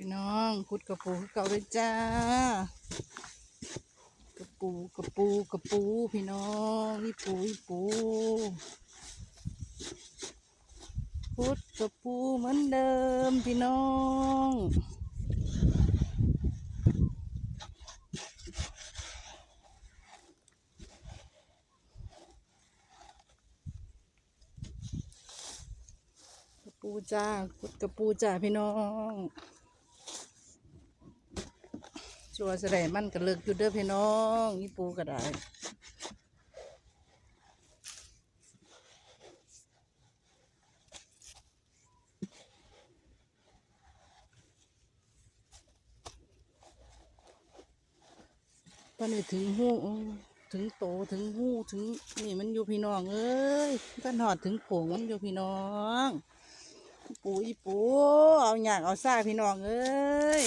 ພີ່ນ້ອງ ຂຸດກະປູຄືເກົ່າເລີຍຈ້າ. ກະປູ ກະປູ ກະປູ ພີ່ນ້ອງ ອີ່ປູ ອີ່ປູ ຂຸດກະປູເໝືອນເດີມພີ່ນ້ອງ. ກະປູຈ້າ ຂຸດກະປູຈ້າພີ່ນ້ອງ. ຊົ່ວຊະໃດມັນກະເລິກຢູ່ເດີພີ່ນ້ອງ ອີ່ປູກະດາຍ. ຕອນນີ້ເຖິງຮູ ເຖິງໂຕ ເຖິງຮູ ເຖິງນີ້ມັນຢູ່ພີ່ນ້ອງເອີຍ. ບໍ່ທັນຮອດເຖິງໂພງມັນຢູ່ພີ່ນ້ອງ. ປູ ອີ່ປູ ເອົາຍາກເອົາຊາພີ່ນ້ອງເອີຍ.